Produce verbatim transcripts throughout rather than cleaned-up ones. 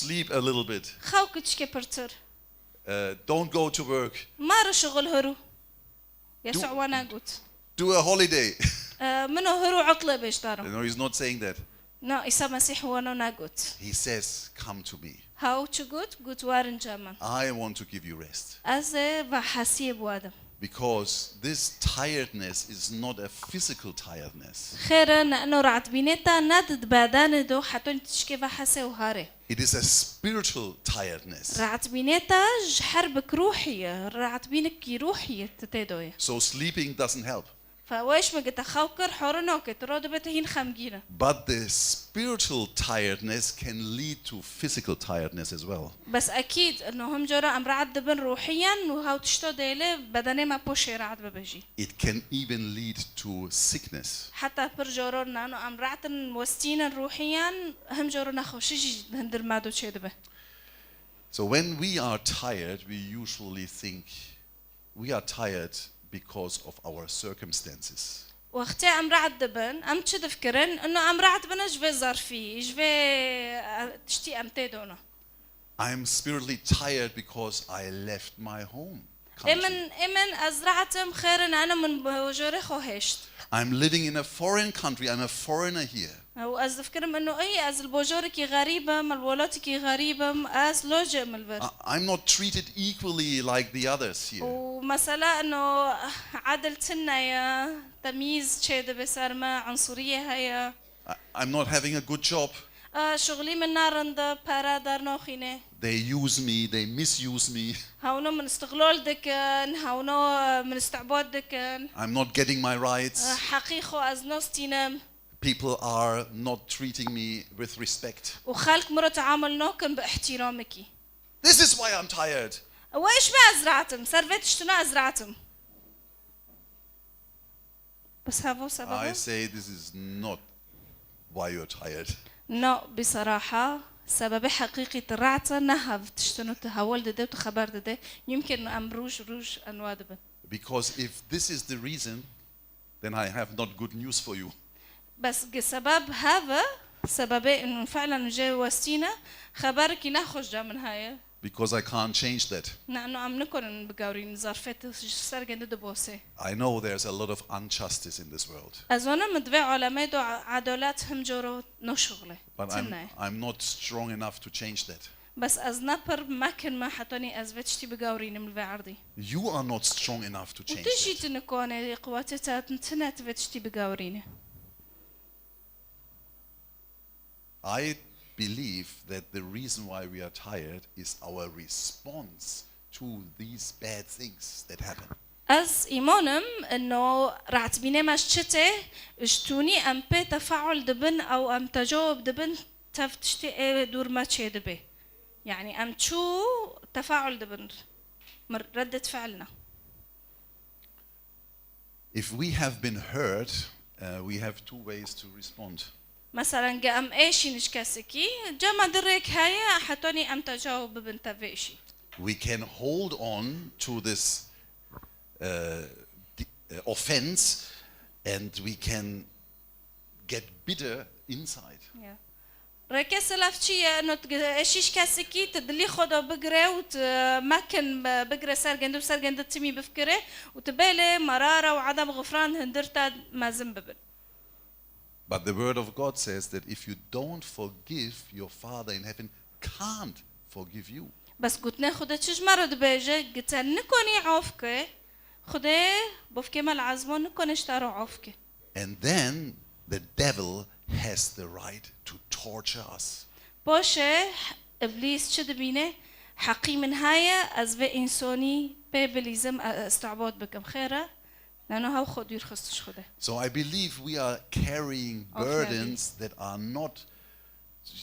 Sleep a little bit. Xew kiçikê pirtir. Uh, don't go to work. Mare şixul hiru. Yesû wan nagot. Do a holiday. E, min o hiru utle bêjdarim. No, he's not saying that. Na, Îsa Mesîh wano nagot. He says, "Come to me. Haw çi got? Got warin ca min. I want to give you rest." Ez ê vehesiyê biwadim. Because this tiredness is not a physical tiredness. Xêre ne ino rahatbînê te ne di bedenê do heton tişkê vehesê û harê. It is a spiritual tiredness. Rahatbînê te ji herbik ruhî ye, rahatbînekî ruhî ye te tê doye. So sleeping doesn't help. Fe weş mi gite xew kir, horo noke, tu ro dibe te hîn xemgîn e. But the spiritual tiredness can lead to physical tiredness as well. Bes ekîd, ino him cara em rahat dibin ruhiyen û haw tişto dêle bedenê me poşê rahat bibe jî. It can even lead to sickness. Heta pir coro nano em rahatin westînin ruhiyen, him coro nexweşî jî hundir me do çêdibe. So when we are tired, we usually think we are tired because of our circumstances. Wextê em rahat dibin, em çi difikirin? Ino em rahat bine ji vê zerfî, ji vê, e, tiştî em tê dona. I'm spiritually tired because I left my home Ê min, country. Ê min ez rahat im, xêr in, ene min bojorê xwe hêşt. I'm living in a foreign country. I'm a foreigner here. Û ez difikirim ino ey ez li bojorekî xerîb im, li welatekî xerîb im, ez locê im li vir. I- I'm not treated equally like the others here. Û mesela ino edil tune ye, temîz çê dibe ser me, unsuriyê heye. I- I'm not having a good job. A, şixulî min ne rind e, pere dernoxîne. They use me, they misuse me. Hewno min istiqlal dikin, hewno, e, min istibad dikin. I'm not getting my rights. E, heqî xwe ez nastînim. People are not treating me with respect. Û xelk min re teamul nakin bi ihtiramekî. This is why I'm tired. Ew iş me ez rahat im, ser vê tiştine ez rahat im. Bes havo sebebe? I say this is not why you're tired. No, biseraha, sebebê heqîqî tu rahat e, ne hev tiştino tu hewil dide û tu xeber dide. Yumkin em roj roj enwa dibin. Because if this is the reason, then I have not good news for you. Bes gi sebeb hev e, sebebê in fi'len jê westîne, xeberekî nexweş ca min heye. Because I can't change that. Ne, no, em nikonin bigawrînin zarfê tu ji ser gende dibose. I know there's a lot of injustice in this world. Ez zanim min di vê alemê do edalet him coro noşixle. But I'm, Tune. I'm not strong enough to change that. Bes ez ne pir mekin me hetanî ez vê tiştî bigawrînim li vê erdî. You are not strong enough to Û change tu jî that. tu nikanê quwetê te tune tu vê tiştî bigawrînî. I believe that the reason why we are tired is our response to these bad things that happen. Ez îmanim ino rahatbînê me ji çi tê, ji tûnî em pê tefaul dibin ew em tecawub dibin tev tiştê ê dûr me çêdibe. Yani em çû tefaul dibin. Mir reddet fi'lna. If we have been hurt, uh, we have two ways to respond. Mesela ge em êşîn ji kesekî, cema di rêk heye, hetanî em tecawub bibin tev vê îşî. We can hold on to this uh, di- uh, offense and we can get bitter inside. Ya. Rêkê selef çi ye? Ino tu êşî ji kesekî, tu dilî xwe de bigire û tu mekin bigire ser gende û ser gende timî bifikire û tu bêlê merara û edem xifran hundir te mezin bibin. But the word of God says that if you don't forgive, your Father in heaven can't forgive you. Bes gotine Xwedê çi ji me re dibêje? Gi te nikonî af ke, Xwedê bofkê me li ezman nikone ji te re af ke. And then the devil has the right to torture us. Paşê Îblîs çi dibîne? Heqî min heye, ez vê însonî pê bilîzim, e, e, îstibad bikim. Xêr e? Nano hew xwe dûr xist ji Xwedê. So I believe we are carrying Okay. Burdens that are not.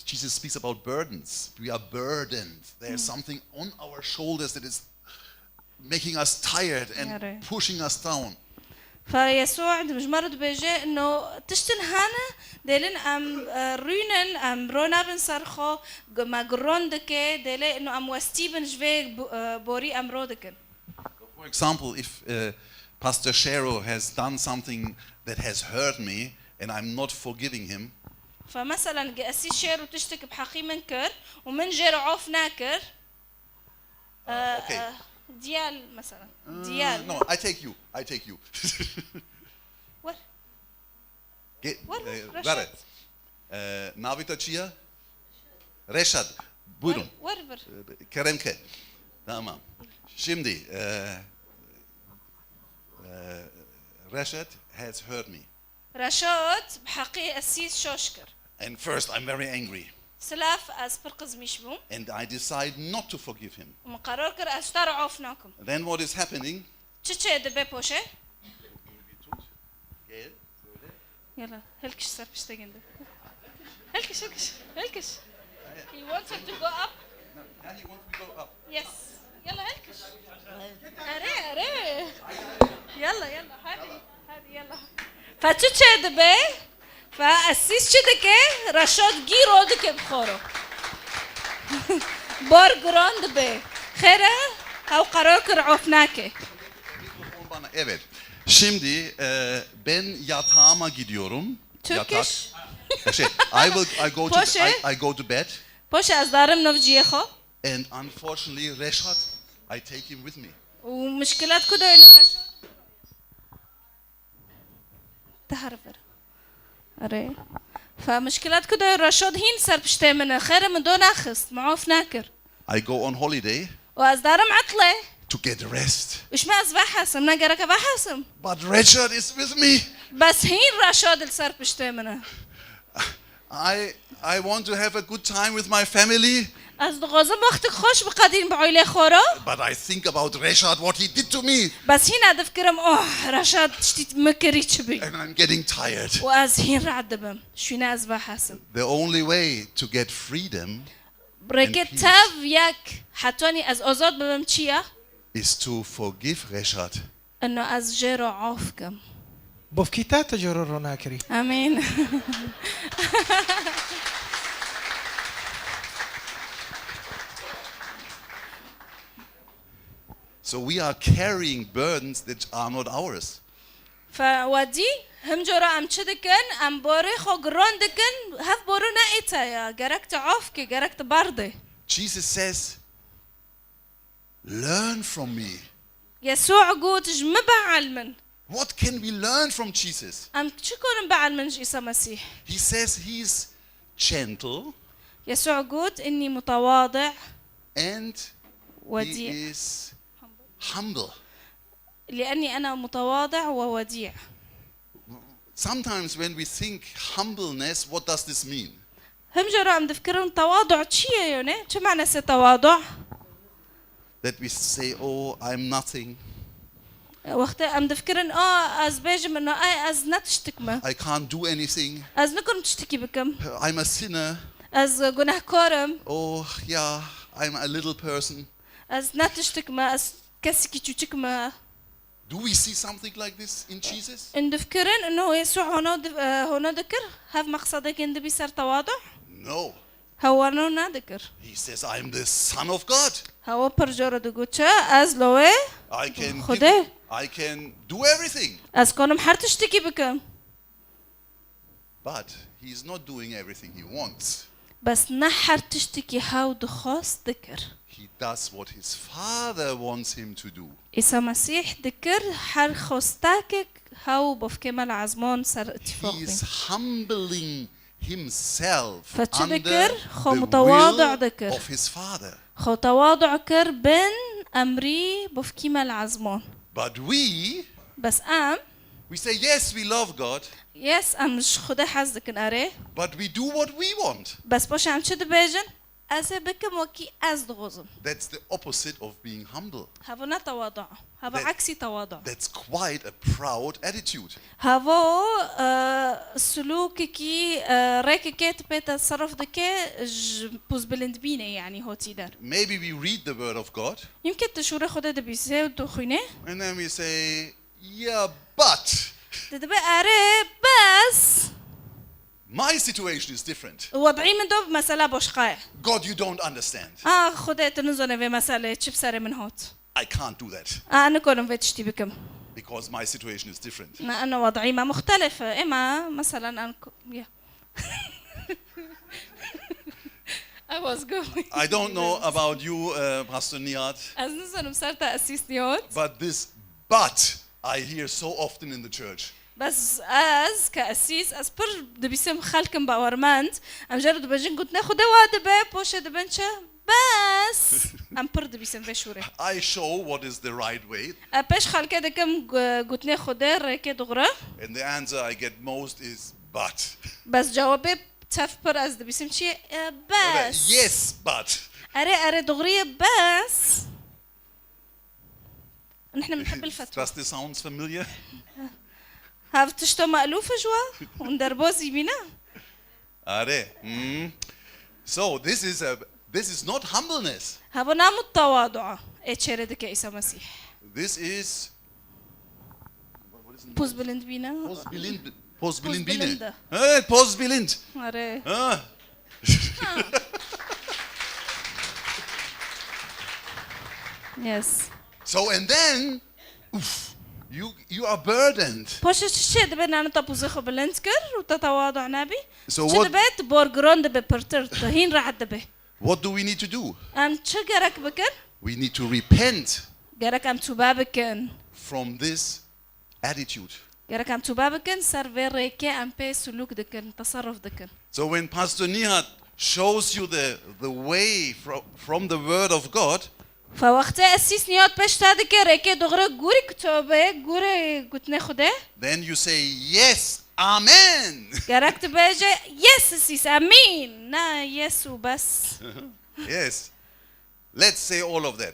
Jesus speaks about burdens. We are burdened. There's something on our shoulders that is making us tired and Yare. Pushing us down. Fe Yesû ji me re dibêje, no tiştin hene, dêlin em, e, rûnin, em ro nabin ser xwe, g- me giron dike, dêlê no em westî bin ji vê bu- e, borî em ro dikin. For example, if uh, Pastor Shero has done something that has hurt me and I'm not forgiving him, Fe meselen, ge esî şêr û tiştek bi heqî min kir û min jê re of nekir. Ah, okay. Eh, diyal, meselen. Uh, Diyal. No, I take you. I take you. Wer. Ge- Wer, eh, Reşat. Were. Eh, navê te çi ye? Reşat. Buyurun. Wer, wer bir. Eh, Kerem ke. Tamam. Şimdi, eh, eh, Reşat has heard me. Reşat, bi heqî esî şoş kir. And first, I'm very angry. Silav, ez pir qizmîş bûm. And I decide not to forgive him. Û min qerar kir, ez ji te re of nakim. Then what is happening? Çi çê dibe poşe? Yala, hilkiş ser piştê gindi. Hilkiş, hilkiş, hilkiş. He wanted to go up. No, now he wants to go up. Yes. Yala, hilkiş. Erê, erê. Yala, yala, hadi, hadi, yala. Fe çi çê dibe? Fe esîs çi dike? Reşat gîro dike bi xwe re. Bar giran dibe. Xêr e, hew qerar kir of nake. Mikrofon bana. Evet. Şimdi e, ben yatağıma gidiyorum. Turkish. Yatak. Şey, I will I go to Poşe. I, I go to bed Poşe, ez darim nav ciyê xwe. and unfortunately Reşat, I take him with me. Û mişkilat ku doyne Reşat? Te her vir. Erê. Fe mişkilat ku doyne Reşat hîn ser piştê min e. Xêr e, min do naxist, min of nakir. I go on holiday Û ez darim etle. to get rest. Û ji me ez vehesim, ne gereke vehesim. But Reşat is with me. Bes hîn Reşat li ser piştê min e. I I want to have a good time with my family, Ez dixwazim wextek xweş biqedînim bi aîlê xwe re. But I think about Reşat, what he did to me, Bes hîn ez difikirim, oh, Reşat tiştî min kirî çi bî. And I'm getting tired. Û ez hîn rehet dibim. Şûne ez vehesim. The only way to get freedom Rêkê And peace. Tev yek hetanî ez azad bibim çi ye? Is to forgive Reşat. Ino ez jê re af kim. Bofkî te tu jê re ronakirî. Amîn. So we are carrying burdens that are not ours. Fe wedî, him cara em çi dikin? Em barê xwe giran dikin, hev baro ne ê te ye. Gerek tu af ke, gerek tu berdê. Jesus says, "Learn from me." Yesû got, ji min bielmin. What can we learn from Jesus? Em çi karin bielmin ji Îsa Mesîh? He says he's gentle Yesû got, inni mutewadi and wedî. He is humble. Lienni ena mutewadi we wedî. Sometimes when we think humbleness, what does this mean? Him cara em difikirin tewadu çi ye yone? Çi manese tewadu? That we say, "Oh, I'm nothing. Wextê em difikirin, a, ez bêjim, no, ay, ez ne tiştik me. I can't do anything. Ez nikarim tiştekî bikim. I'm a sinner. Ez gunehkar im. Oh, yeah, I'm a little person." Ez ne tiştik me, ez kesikî çûçik me. Do we see something like this in Jesus? In difikirin, ino Yesû hona di-, e, hona dikir, hev meqsedekên dibî ser tewadu? No. Hewa no nadikir. He says, "I'm the Son of God. Hewa pir cara digot çi, ez lo wê I can Xwedê. give, I can do everything." Ez kanim her tiştekî bikim. But he's not doing everything he wants. Bes ne her tiştekî hew dixwast dikir. He does what his Father wants him to do. Îsa Mesîh dikir her xwestekek hew bofkê me li ezman ser He îtîfaq bî. Is humbling himself Fe çi under dikir? Xwe the mutewadi will dikir. Of his Father. Xwe tewadu kir bin emrî bofkî me li ezman. But we, Bes em, we say, "Yes, we love God," yes, em ji Xwedê hez dikin, erê. But we do what we want. Bes paşê em çi dibêjin? Ez ê bikim wekî ez dixwazim. That's the opposite of being humble. Heva ne tewadu. Heva That- eksî tewadu. That's quite a proud attitude. Heva, e, sulûkekî, e, rêkekê tu pê te serif dike ji pûzbilindbînê, yanî hotî der. Maybe we read the Word of God Yimkî tu şûrê Xwedê dibîsê û tu xwînê. And then we say, "Yeah, but Tu dibê erê, bes my situation is different. wedî min do bi mesela boşqa ye. God, you don't understand. A, Xwedê tu nizane vê meselê çi bi serê min hat. I can't do that A, nikarim vê tiştî bikim. because my situation is different." Ne, ena wedî me muxtelif e. Ema, meselen, en ku-, ya. I was going. I don't know about you, uh, Pastor Nihat, Ez nizanim ser te Esîs Niyot. But this but I hear so often in the church. Bes ez ke Esîs, ez pir dibîsim xelkim bawermend. Em jê re dibêjin gotine Xwedê wa dibe, poşê dibin çi? Bes. Em pir dibîsim vê şûrê. I show what is the right way, E, pêş xelkê dikim gu- gotine Xwedê rêkê dixure. And the answer I get most is but. Bes cewabê tef pir ez dibîsim çi? E, bes. Yes, but. Erê, erê, dixuriye bes. نحن بنحب الفتوى. Does this sounds familiar? Hev tişta me'lûf ji we hûn derbazî bîne. Are. Mm. So this is a this is not humbleness. Heva namut tewadu ê çêrê dike Îsa Mesîh. This is Poz bilind bîne. Poz bilind, poz bilind bilind. bîne. Evet, poz bilind. Are. Ha. Yes. So and then, oof, you you are burdened. Paşê çi çê dibe nane te pozê xwe bilind kir û te tewadu nebî? So Çi what dibe? Tu bor giran dibe pirtir, tu hîn rehet dibe. What do we need to do? Em çi gerek bikin? We need to repent Gerek em tûbe bikin. From this attitude. Gerek em tûbe bikin ser vê rêkê em pê sulûk dikin, teserruf dikin. So when Pastor Nihat shows you the the way from from the Word of God, Fe wextê Esîs Niyat pêş te dike rêkê dixure gûrî kitobê, gûrê gotine Xwedê. Then you say, "Yes, amen." Gerek tu bêje, "Yes, Esîs, emîn." Ne, yes û bes. Yes. Let's say all of that.